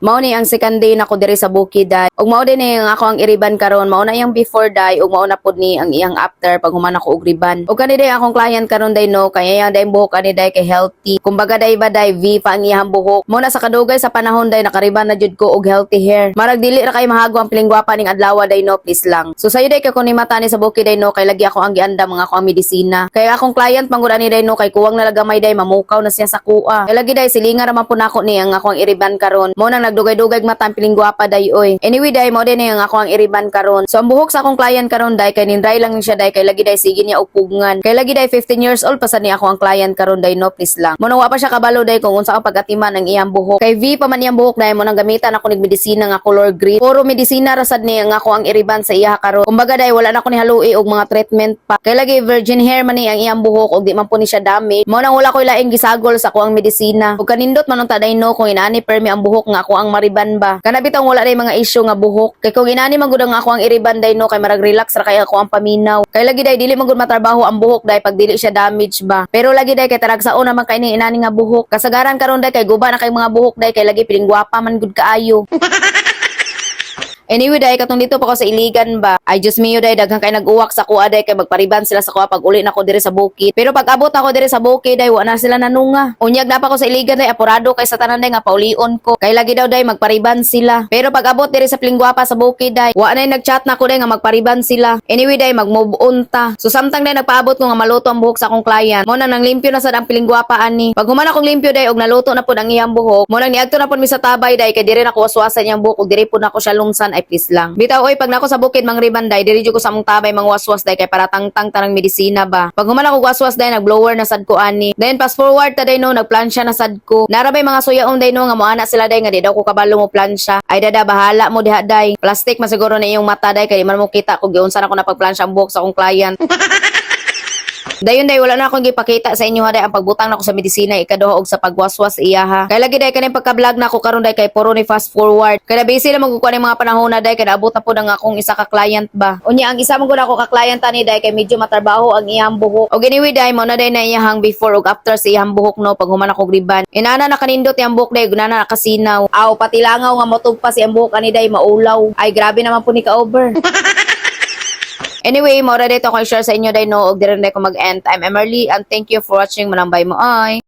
Mao ni ang second day nako diri sa bukid, day. Ug mao din ni ang ako ang iriban karon. Mao na iyang before, day, ug mao na pud ni ang iyang after pag human ako og riban. Ug kani day akong client karon, day, no, kay iyang day buhok ani, day, kay healthy. Kumbaga, day ba, day, V pa ang iyang buhok. Mao na sa kadugay sa panahon, day, nakariban na jud ko og healthy hair. Marag dili ra kay mahago ang pilingwapa ning adlaw, day, no, please lang. So sayo day kay kung ni mata ni sa bukid, day, no, kay lagi ako ang giandam mga ako ang medisina. Kay akong client man gud ani, day, no, kay kuwang na gamay, day, mamukaw na siya sa kuha. Kay lagi, day, silinga ra man pud nako ni ang ako ang iriban karon. Mao nang nagdugay-dugay mata ang pilingwapa, day, oy. Anyway, day, mao din ang ako ang iriban karon. So ang buhok sa akong client karon, day, kay nindry lang siya, day, kay lagi, day, sige niya og pugngan. Kay lagi, day, 15 years old pa sad ni ako ang client karon, day, no, please lang. Mao nang wa pa siya kabalo, day, kung unsa ang pagatiman ang iyang buhok. Kay V pa man iyang buhok, day, mao nang gamitan ako nig medisina nga color green. Puro medisina ra sad ni ang ako ang iriban sa iya karon. Kumbaga, day, wala na ko ni halui og mga treatment pa. Kay lagi virgin hair man ni ang iyang buhok og di man po ni siya dami. Mao nang wala ko laing gisagol sa ako ang medisina. Ug kanindot man unta, day, no, kung inani permi ang buhok nga ako ang mariban ba. Kana bitong wala day mga issue nga buhok. Kay kung inani man gud ang ako ang iriban, day, no, kay marag relax ra kay ako ang paminaw. Kay lagi, day, dili man gud matrabaho ang buhok, day, pag dili siya damage ba. Pero lagi, day, kay taragsaon naman kay ning inani nga buhok. Kasagaran karon, day, kay guba na kay mga buhok, day, kay lagi pilingwapa man gud kaayo. Anyway, day, katong dito pa ko sa Iligan ba. Ay, Diyos mio, day, daghan kay nag-uwak sa kuha, day, kay magpariban sila sa kuha pag uli na ko diri sa bukid. Pero pag abot ako diri sa bukid, day, wa na sila nanunga. Unyag na pa ko sa Iligan, day, apurado kay sa tanan, day, nga paulion ko. Kay lagi daw, day, magpariban sila. Pero pag abot diri sa Pilingwapa sa bukid, day, wa na nag-chat na ko, day, nga magpariban sila. Anyway, day, mag-move on ta. So samtang, day, nagpaabot ko nga maluto ang buhok sa akong client, mo na nang limpyo na sad ang pilingwapa ani. Pag human akong limpyo, day, og naluto na pud ang iyang buhok, mo nang niadto na pud mi sa tabay, day, kay diri na ko waswasan iyang buhok ug diri pud nako siya lungsan, ay please lang. Bitaw oy, pag nako sa bukid mangriban, day, diri jud ko sa among tabay mangwaswas, day, kay para tangtang tanang medisina ba. Pag human ako waswas, day, nag-blower na sad ko ani. Then fast forward ta, day, no, nagplansya na sad ko. Narabay mga suyaon, day, no, nga moana sila, day, nga di daw ko kabalo mo plansya. Ay dada, bahala mo diha, day. Plastic man siguro na iyong mata, day, kay di man mo kita kung giunsa na ko na pagplansya ang buhok sa akong client. Dayon, day, wala na akong gipakita sa inyo ha, day, ang pagbutang nako sa medisina ikaduha og sa pagwaswas iya ha. Kay lagi, day, kaning pagka-vlog nako karon, day, kay puro ni fast forward. Kay busy lang magkukuha ng mga panahon na, day, kay naabot na pud ang akong isa ka client ba. Unya ang isa man gud ako ka client ani, day, kay medyo matrabaho ang iyang buhok. Og anyway, day, mao na, day, na iyahang before ug after sa iyang buhok, no, pag human ako riban. Inana na kanindot iyang buhok, day, gunana nakasinaw. Aw, pati langaw nga motug pa sa iyang buhok ani, day, maulaw. Ay, grabe naman po ni ka over. Anyway, mao ra dito ko share sa inyo, day, no, og diri na ko mag-end. I'm Emerly and thank you for watching. Manambay mo ay.